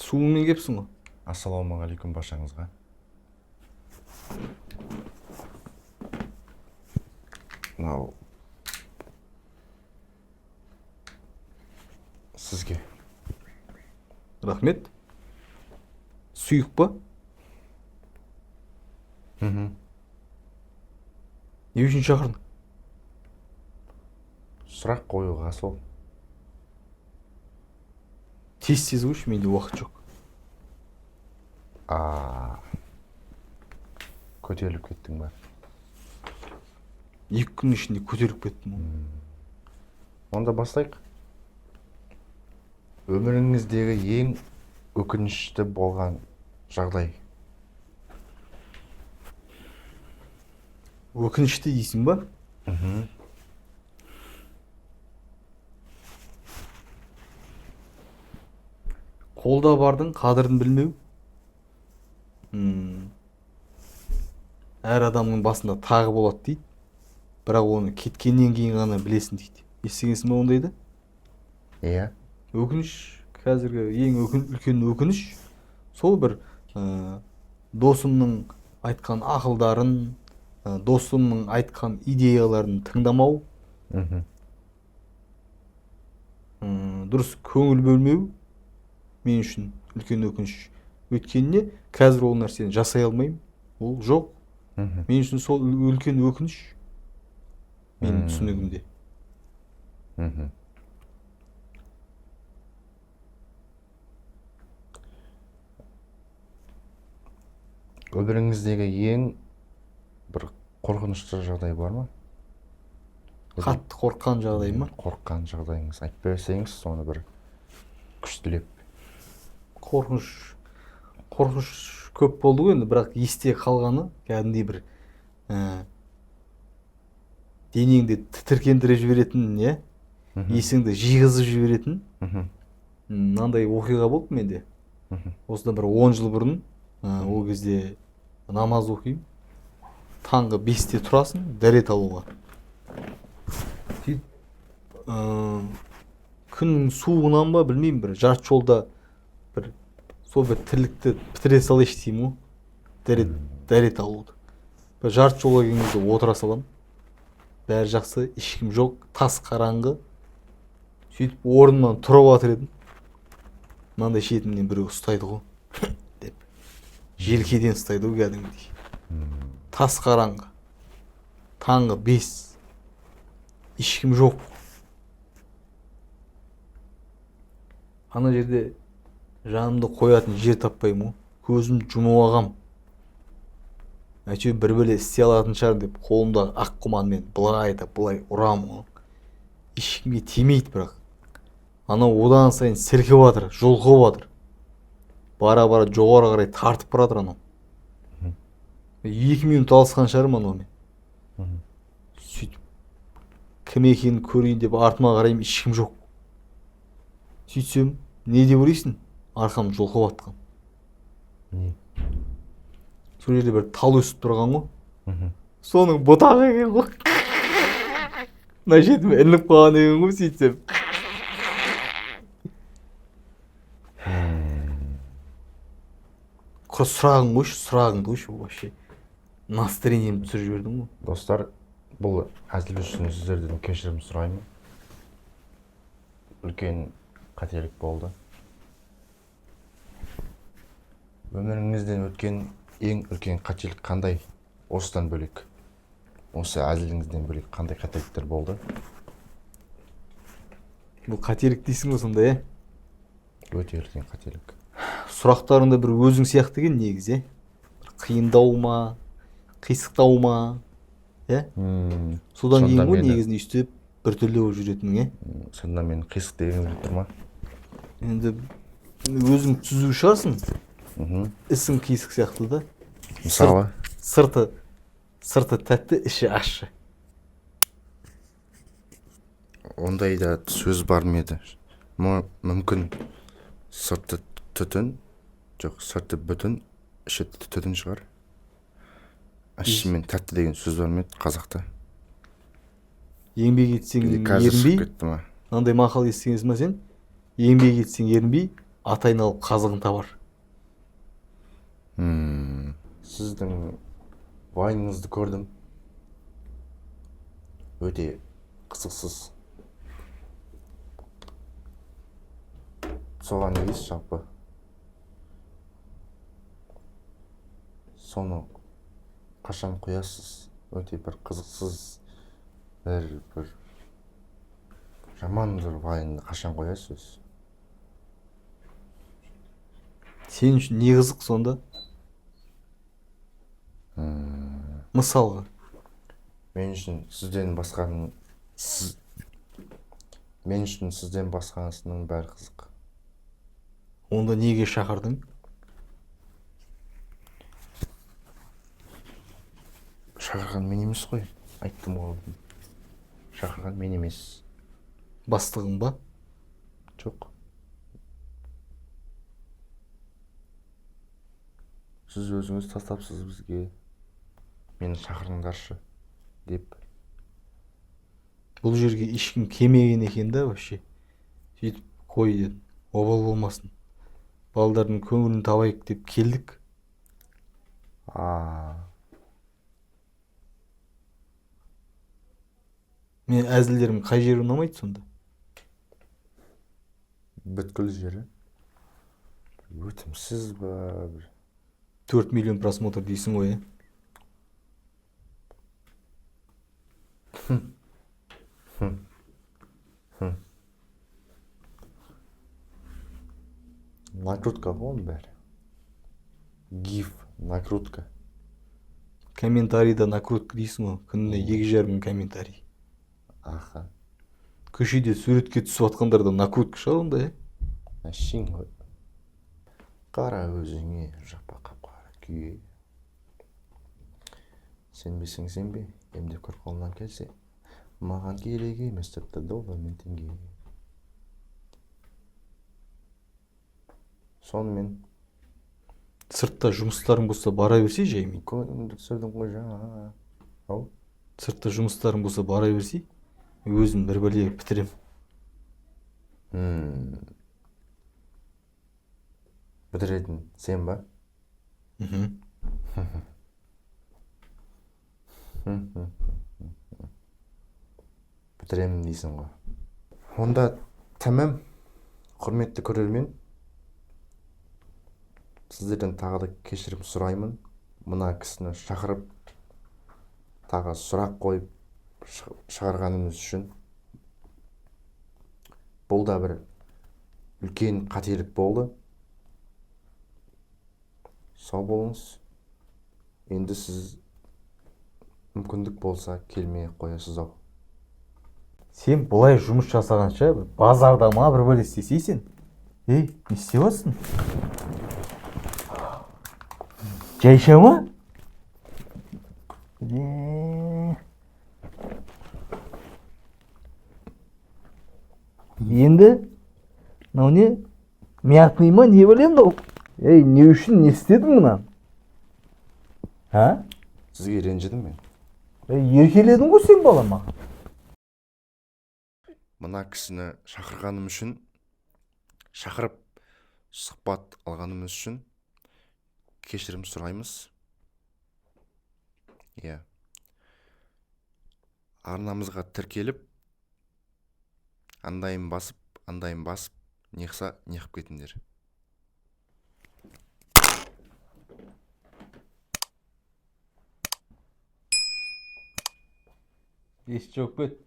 Суыңмен кепсің ғой. Ассалаумағалейкум баршаңызға. Мынау сізге. Рахмет. Сұйық па? Мхм. Не үшін шақырдың? Сұрақ қоюға сол. Тез тез қойшы, менде уақыт жоқ. А, көтеріліп кеттің ба? 2 күннің ішінде көтеріліп кеттім ғой. Онда бастайық. Өміріңіздегі ең өкінішті болған жағдай. Өкінішті дейсің ба? Мхм. Қолда бардың қадірін білмеу. Әр адамның басында тағы болады дейді. Бірақ оны кеткеннен кейін ғана білесің дейді. Естігенсің ба ондайды? Иә. Өкініш, қазіргі ең үлкен өкініш сол бір досымның айтқан ақылдарын, досымның айтқан идеяларын тыңдамау. Мхм. Дұрыс көңіл бөлмеу мен үшін үлкен өкініш. Өйткені қазір ол нәрсені жасай алмаймын, ол жоқ. Мхм. Мен үшін сол үлкен өкініш менің түсінігімде. Мхм. Өміріңіздегі ең бір қорқынышты жағдай бар ма? Қатты қорыққан жағдай ма? Қорыққан жағдайыңыз айтып берсеңіз, соны бір күштілеп. Қорқыныш көп болды ғой енді, бірақ есте қалғаны кәдімгідей бір денеңді тітіркендіріп жіберетін, иә? Есіңді жиғызып жіберетін. Мынандай оқиға болды менде. Осыдан бір 10 жыл бұрын, ол кезде намаз оқимын. Таңғы 5-те тұрасың, дәрет алуға. Сөйтіп, күннің суығынан ба білмеймін, бір жарты жолда бір сол бір тірлікті бітіре салайыншы деймін ғой. Дәрет алуды. Бір жарты жолға келген кезде отыра саламын. Бәрі жақсы, ешкім жоқ, тас қараңғы. Сөйтіп орнымнан тұрып жатыр едім. Мынандай шетімнен біреу ұстайды ғой деп. Желкеден ұстайды ғой кәдімгідей. Тас қараңғы. Таңғы 5. Ешкім жоқ. Ана жерде жанымды қоятын жер таппаймын ғой. Көзім жұмып ағам. Әйтеуір бір бөле істей алатын шығар деп қолымдағы ақ құманмен былай да былай ұрамын ғой. Ешкімге тимейді бірақ. Анау одан сайын сілкіп жатыр, жұлқып жатыр. Бара-бара жоғары қарай тартып бара жатыр анау. 2 минут алысқан шығармын анаумен. Сөйтіп кім екенін көрейін деп артыма қараймын, ешкім жоқ. Сөйтсем, не деп ойлайсың? Арқам жұлқып атқан. Не? Сол жерде бір тал өсіп тұрған ғой. Соның бұтағы екен ғой. Мына жетіме ілініп қалған екен ғой, сөйтсем. Құр сұрағын қойшы, сұрағыңды қойшы, вообще. Настроениемді түсіріп жібердің ғой. Достар, бұл әзіл үшін сіздерден кешірім сұраймын. Үлкен қателік болды. Өміріңізден өткен ең үлкен қателік қандай? Осыдан бөлек. Осы әзіліңізден бөлек қандай қателіктер болды? Бұл қателік дейсің ғой сонда, е? Өте үлкен қателік. Сұрақтарың да бір өзің сияқты екен негізі, е? Бір қиындау ма, қисықтау ма, е? Содан кейін ғой негізінде өйстіп біртүрлі болып жүретінің, е? Сонда мен қисық дегім келіп тұр ма? Енді өзің түзу шығарсың. Ісің қисық сияқты да. Мысалы? Сырты тәтті, іші ащы. Ондай да сөз бар ма еді? Мүмкін сырты түтін, жоқ, сырты бүтін, іші түтін шығар. Ащы мен тәтті деген сөз бар ма еді қазақта? Еңбек етсең Или қазір шығып ерінбей. кетті ма? Мынандай мақал естігенсің ба сен? Еңбек етсең ерінбей, Ат айналып қазығын табар. Сіздің вайныңызды көрдім. Өте қызықсыз. Соған не дейсіз жалпы? Соны қашан қоясыз? Өте бір қызықсыз, бір жаман бір вайнды қашан қоясыз? Сен үшін не қызық сонда? Мысалға. Мен үшін сізден басқаның сіз мен үшін сізден басқасының бәрі қызық. Онда неге шақырдың? Шақырған мен емес қой, айттым ғой. Шақырған мен емес. Бастығың ба? Жоқ. Сіз өзіңіз тастапсыз бізге. Мені шақырыңдаршы деп. Бұл жерге ешкім келмеген екен да вообще. Сөйтіп қой дедім. Обал болмасын. Балдардың көңілін табайық деп келдік. Мен әзілдерім қай жері ұнамайды сонда? Бүткіл жері. Өтімсіз ба бір. 4 миллион просмотр дейсің ғой, ә? Накрутка ғой оның бәрі. Гиф, накрутка. Комментарийда накрутка дейсің ғой. Күніне 2,5 мың комментарий. Аха. Көшеде суретке түсіп жатқандар да накрутка шығар онда, ә? Әшейін ғой. Қара өзіңе, жапа қап-қара күйе. Сенбесең сенбе, емдеп көр қолынан келсе. Маған керек емес тіпті доллар мен теңге. Сонымен. Сыртта жұмыстарың болса бара берсей жаймен. Көңілімді түсірдің ғой жаңа. Ау? Сыртта жұмыстарың болса бара берсей, өзім бір бәле бітірем. Бітіретін сен ба? Бітіремін дейсің ғой. Онда тәмам, құрметті көрермен, сіздерден тағы да кешірім сұраймын. Мына кісіні шақырып, тағы сұрақ қойып шығарғанымыз үшін. Бұл да бір үлкен қателік болды. Сау болыңыз. Енді сіз мүмкіндік болса келмей қоясыз ау. Сен бұлай жұмыс жасағанша базарда ма бір бәле істесейсің? Ей, не істеп жатсың? Жайша ма? Енді мынау не? Мятный ма, не білемін мынау? Ей, не үшін не істедің мынаны? А? Сізге ренжідім мен. Ей, еркеледің ғой сен балам маған. Мына кісіні шақырғаным үшін, шақырып сұхбат алғанымыз үшін кешірім сұраймыз. Иә. Арнамызға тіркеліп, андайын басып, андайын басып, неқса неғып кетіңдер. Ес жоқ бет.